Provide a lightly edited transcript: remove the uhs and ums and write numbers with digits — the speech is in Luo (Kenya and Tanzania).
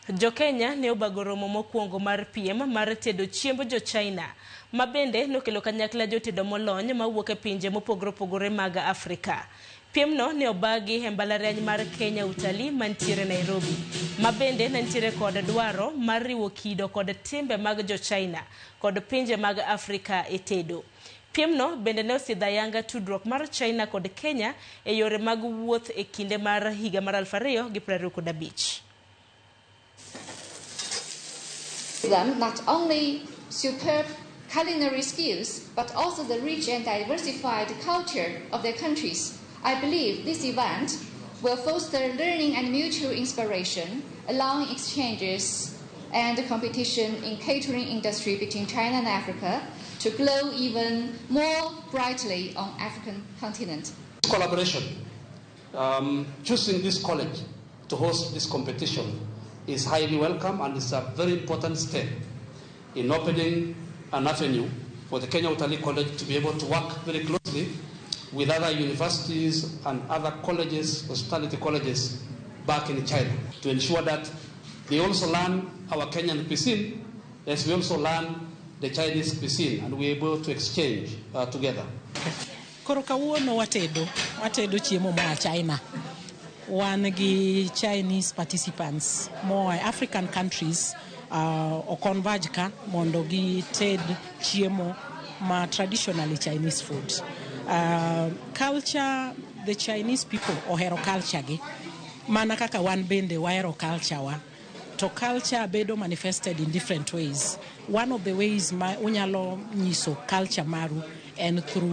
Jo-Kenya ne obago romo mokwongo mar piem mar tedo chiemb jo-China, ma bende nokelo kanyakla jotedo molony mawuok e pinje mopogore opogore mag Afrika. Piemno ne obagi e mbalariany mar Kenya Utalii mantiere Nairobi, ma bende ne nitiere kod dwaro mar riwo kido kod timbe mag jo-China kod pinje mag Afrika e tedo. Piemno bende ne osidho ayanga tudruok mar China kod Kenya e yore mag wuoth e kinde mar higa mar 2025. Them not only superb culinary skills, but also the rich and diversified culture of their countries. I believe this event will foster learning and mutual inspiration, allowing exchanges and competition in catering industry between China and Africa to glow even more brightly on African continent. Collaboration, choosing this college to host this competition is highly welcome and is a very important step in opening an avenue for the Kenya Utalii College to be able to work very closely with other universities and other colleges, hospitality colleges back in China, to ensure that they also learn our Kenyan cuisine as we also learn the Chinese cuisine, and we're able to exchange together. Koro kawuono watedo chiemo moa China. Wan gi Chinese participants moa African countries o-converge ka mondo gited chiemo ma traditionally Chinese food. Culture, the Chinese people ohero culture gi mana kaka wan bende wahero culture wa. To culture bedo manifested in different ways. One of the ways ma unyalo nyiso culture maru en through